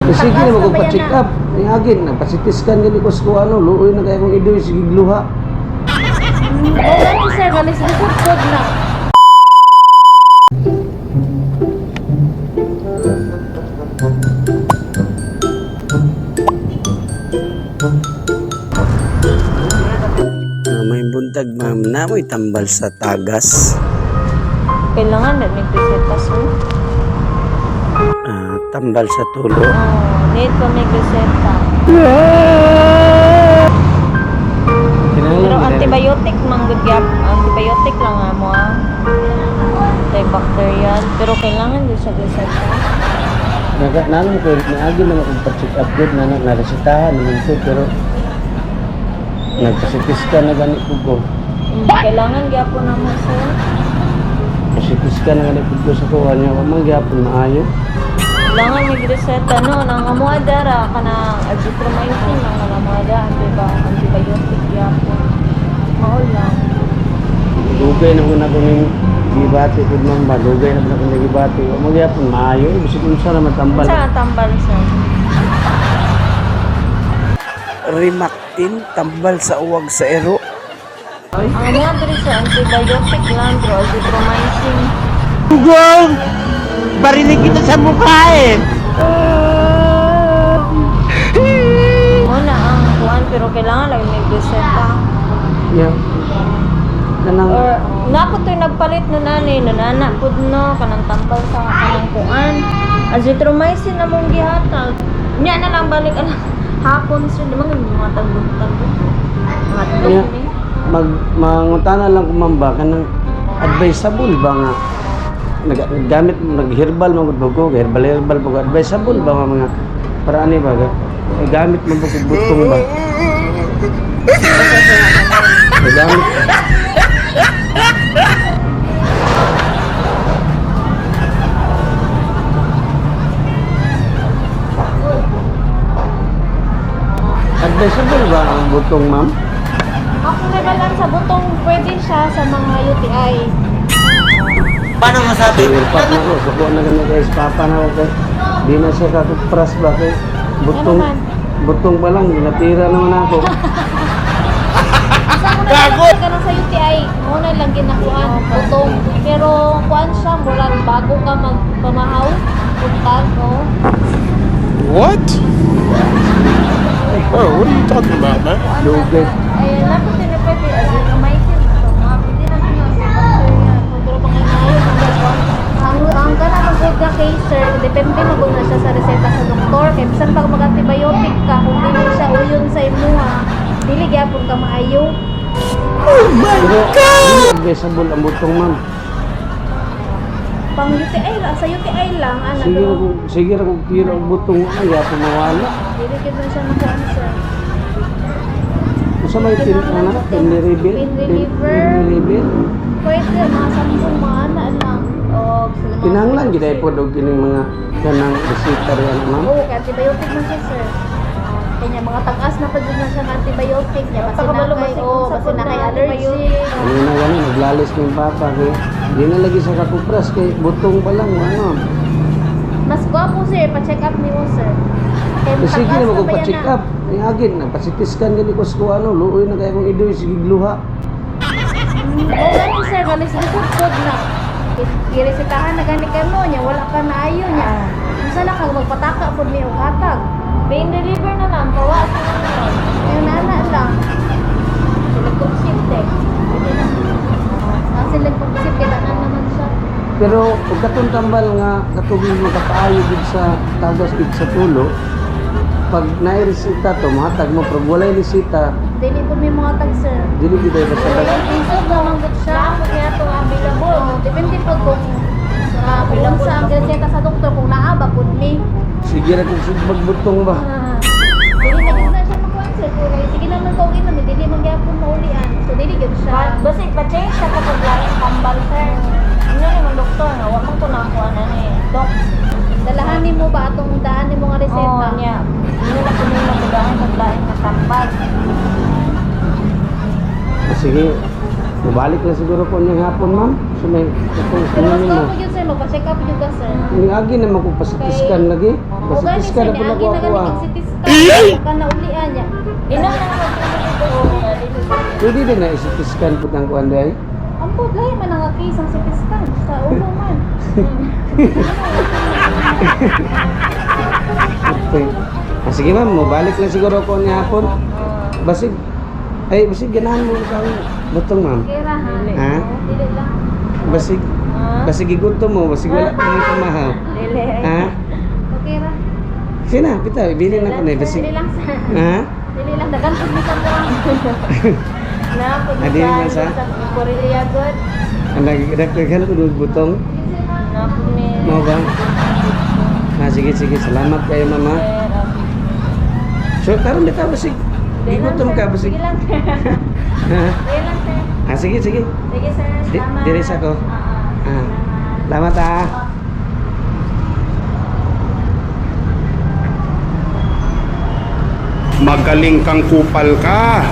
Eh, sige Tagas na na ko ba pa yan check na? up. Niagin nagpa-CT scan gani ko sa kuha, ano, luoy na kay akong idoy sige gluha. O gani sir, galis lisod pod na. May buntag, ma'am, na mo'y tambal sa tagas. Kailangan na may reseta, sir. Tambal sa tulo. Oh, need pa may reseta. Pero antibiotic man gud gyap, antibiotic lang nga mo ah. Antibacterial, pero kailangan din siya reseta. Naga nanon ko naagi naman kong pa-check up good na naresetahan naman ko pero nagpa-CT scan na gani ko ko. Kailangan gyapon na mo, sir. Pa-CT scan na gani ko sa kuha niya wa man gyapon maayo. Kailangan may reseta no nang amuha dara kana azithromycin lang ang amuha dara, antibiotic gyapon. Mao lang. Dugay na ko na ko ning gibati pud, ma'am, ba dugay na ko ning gibati wa man gyapon maayo bisag unsa ra man tambal. Unsa ang tambal, sir? Rimactin, tambal sa uwag sa ero. Ang amuha diri sa antibiotic lang pero azithromycin. Ugong! Barinig kita sa mukha eh! Mo na ang kuan pero kailangan lang may reseta. Yeah. Kanang Or nako to'y nagpalit no nani, nanana pud no kanang tambal sa kanang kuan. Azithromycin na mong gihatag. Nya na lang balik ala hapon sir, di man gud mga tagbo-tagbo. Mga Yeah. ni. Mag mangutana lang ko, ma'am, ba kanang advisable ba nga naggamit nag-herbal man gud ko, herbal herbal ba ko, advisable ba nga mga paraan ni ba ga eh, gamit mo ba kog butong ba? Eh, gamit. Advisable ba ang butong, ma'am? Ako na lang sa butong pwede siya sa mga UTI. Paano masabi? Irpat na ko, suko na kami guys, papa na ako kay. Di na siya kakupras ba kay butong, Ano man? butong pa lang, natira naman ako. Sa una lang kasi ganun sa UTI, muna lang ginakuan, butong. Pero kuan siya, murag bago ka magpamahaw, buntag, no? What? Bro, what are you talking about, man? Lugay. Ay, nako to'y na pwede azithromycin to mga pwede na niyo antibacterial. Pero mga maayo, mga kuan. Ang kanang good na case, sir, depende magud na siya sa reseta sa doktor. Kay bisan pag mag-antibiotic ka, kung dili siya uyon sa imuha, dili gyapon ka maayo. Pero dili advisable ang butong, ma'am. Pang UTI lang, sa UTI lang, ana, Sige pero ra ko, sige ra ko kira ang butong ay yapon mawala. dili gyud na siya makuan, sir. Unsa may pin ana pin reveal? Pain reliever. Pin reliever. Pwede, mga sampung mga ana lang. O, sa mga Kinahanglan gid ay pod og kining mga kanang reseta ri ana, ma'am. Oo, kay antibiotic man siya, sir. Kanya mga tag-as na pa dyan na siya ng antibiotic niya. Basta na Pagkabalo, kay, basi oh, kung sa basta na pud kay na allergy. antibiotic. Ano na gani naglalis ni papa kay di na lagi sa kakupras kay butong pa lang ano. Mas gwapo, sir, pa-check up nimo, sir. Kay Eh, sige tag-as na na ko ba pa yan check na? up. Niagin nagpa-CT scan gani ko sa kuha, ano, luoy na kay akong idoy sige gluha. Oo, gani sir, galis lisod pod na. Giresetahan na gani ka no niya, wala ka na ayo niya. Unsa na kag magpataka pod mi og hatag. Pain reliever na lang, pawa sa naman. Ngayon nana lang. Sila kuksip tek. Pwede na. Ang sila kuksip kay tanan naman siya. Pero ug katong tambal nga katong makapaayo gid sa tagas gid sa tulo, pag naay resita to mahatag mo, pero walay resita Dili pod mi mga tag, sir. dili gid ay basta basta. Lisod naman gud siya. Naamo niya itong available. Oo, depende po kung kung sa ang reseta sa doktor kung naa ba pud mi. Sige ra kung sugbag butong ba. Dili na gyud na siya makuan sir kung sige na lang kog inom dili man gyapon maulian. So dili gyud siya. Basta ipa-change siya kapag laing tambal, sir. Inyo ni man doktor nga, wa man ko nakakuha na ni. Dok, Dalahan nimo ba atong daan nimo nga reseta? oh, niya. Inyo na kuno magdaan pag laing nga tambal. Sige, mabalik na siguro ko niyang hapon, ma'am. So may itong Pero mas ano mo. gwapo yun, sir, magpa-check up yun ka, sir. Niagi naman ko pa-CT scan lagi. O Pa-CT gani, scan sir, na po niagi na ko na ako gani ah. kag CT scan. Ka na ulian niya. Ina na Pwede din na i-CT scan po ng kuan day. Ang po, lahi man ang case ang CT scan. Sa ulo man. Okay. Ah, sige ma'am, mobalik lang siguro ako niya hapon. Basig, ay basig ganahan mo sa butong, ma'am. Kera ha. Ha? Dili lang. Basig, basig igutom mo, basig wala pa mo pamahaw. Dili. Ha? Okay ra. Sige na, pita, ibilin na ko na basig. Dili lang, sir. Ha? Dili lang. Dagan po mi sa kuwan. Na pud Ah, dili lang sa? Korea god. Ang nagdaghan ko ng butong. Na pud mi. Mao ba? Ah, sige, sige. Salamat kayo, mama. So, karon bitaw basig. Gigutom ka basig. Sige lang sir. Ha? Sige lang sir. Ah, sige, sige. Sige sir. Salamat. Diri sa ko. Oo. Ah. Salamat ah. Magaling kang kupal ka.